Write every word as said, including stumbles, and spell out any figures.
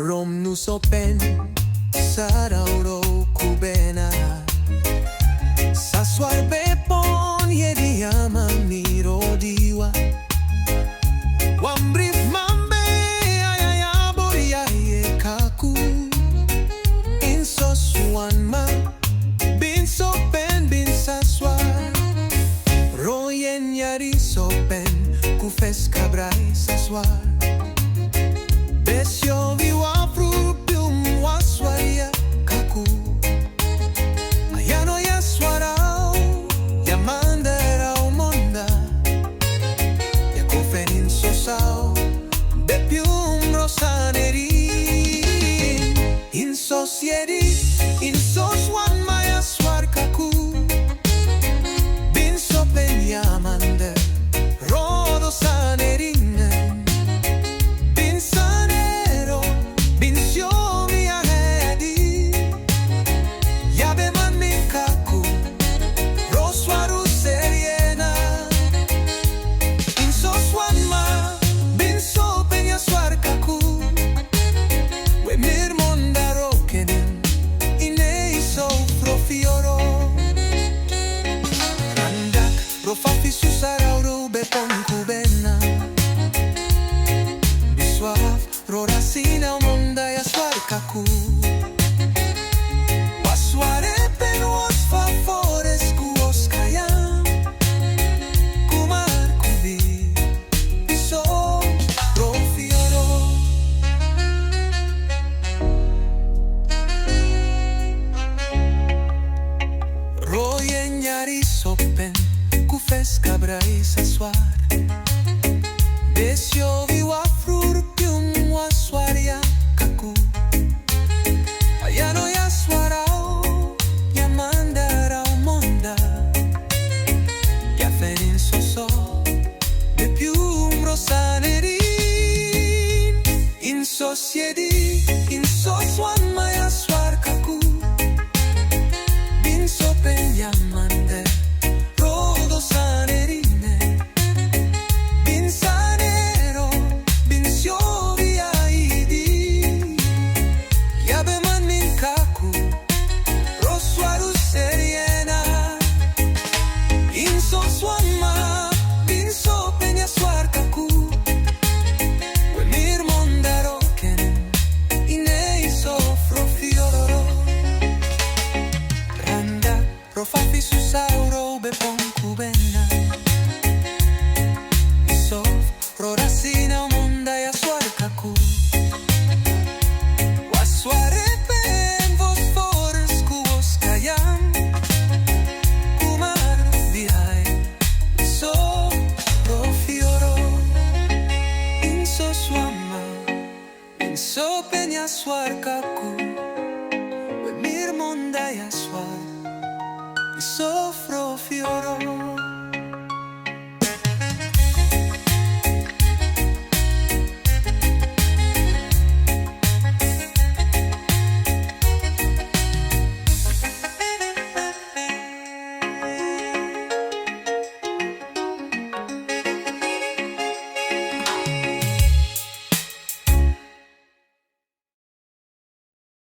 Rom nu sopen, saraw ro kubena. Sa swar be pon yedi yama mi ro diwa. Wan brif mambe aya ya bori ya ye kaku. Insos wan ma, bin sopen bin sa swar. Ro yen yari sopen, ku fes kabrai sa swar. Be syovi wa frur pium wa swar ya kaku. Aya no ya swar aw, ya mandar aw monda. Ya kofen insos aw, be pium ro sanerin. Insos yedi, insos wan ma ya swar kaku. Bin sopen ya mandar ro do sanerin. Bin sanero, bin syomi ya hedi. Ya be man min kaku, ro swar u seriena. Insos wan ma, bin sopen ya swar kaku. We mir monda ro kenen, ine iso fro fioro. Randak ro fafi su saraw ro be pon kubena. Biswaf ro rasina u monda ya swar kaku. Wa swar e pen wos favores ku wos kayan. Kumar kubi. Iso, ro fioro. Ro yen yari sopen, ku fes kabrai sa swar. Be syovi wa frur pium wa swar ya kaku. Aya no ya swar aw, ya mandar aw monda. Ya fen insos aw, be pium ro sanerin. Insos yedi, insos wan ma ya swar kaku. Bin sopen ya man